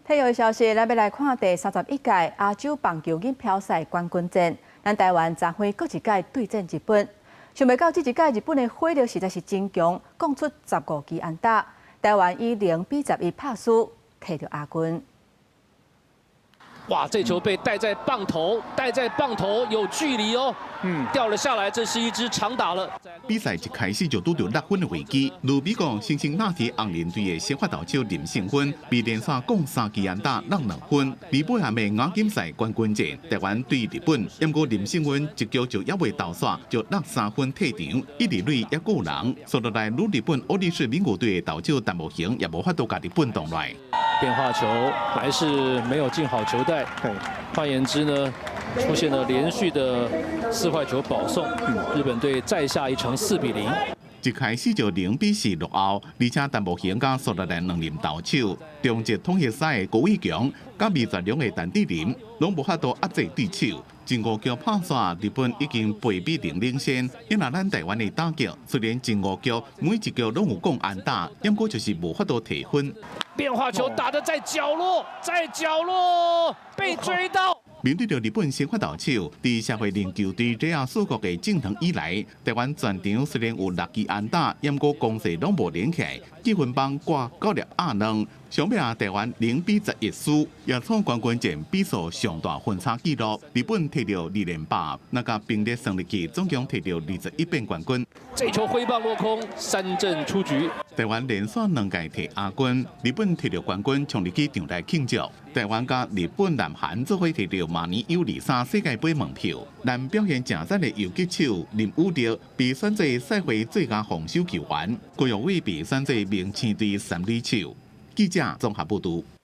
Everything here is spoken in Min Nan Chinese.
體育消息，咱欲來看第31屆亞洲棒球錦標賽冠軍戰，咱台灣昨昏閣一擺對戰日本。想袂到這一擺日本的火力實在是真強，攻出15支安打，台灣以0比11拍輸，摕著亞軍。哇，這球被帶在棒頭，帶在棒頭有距離哦，掉了下來，這是一支長打了。比賽一開始就拄著落分的危機，如美國辛辛那提紅人隊的先發投手林勝芬被連續攻三支安打，落2分。禮拜暗的亞錦賽冠軍戰，台灣對日本，毋過林勝芬一局就猶未投煞，就落3分退場，一二壘猶閣有人，煞落來，如日本歐力士名古隊的投手陳慕行也無法度共日本擋來。變化球還是沒有進好球帶。換言之呢，出現了連續的四壞球保送，日本隊再下一城4比0。一開始就0比4落後，而且陳慕行佮蘇格蘭兩任投手，中職統一賽的高偉強佮味全龍的陳智霖，攏無法度壓制對手。前五局拍煞，日本已經8比0領先。因為咱台灣的打擊，雖然前五局每一局攏有攻安打，毋過就是無法度提分。變化球打得在角落，在角落被追到。面對著日本先發投手，佇社會人球隊這亞四國的正堂以來，台灣全場雖然有六支安打，毋過攻勢攏無連起來，計分板掛九粒鴨卵。上尾啊，台灣0比11輸，也創冠軍戰比數上大分差紀錄。日本摕著二連霸，那共兵力算入去，總共摕著21遍冠軍。這球揮棒落空，三振出局。台灣連續兩屆摕亞軍，日本摕著冠軍，衝入去場內慶祝。台灣佮日本、南韓做伙摕著馬年 U23世界盃門票。咱表現誠讚的游擊手林宇哲被選做賽會最佳防守球員，郭育偉被選做明星隊三壘手。記者綜合報導。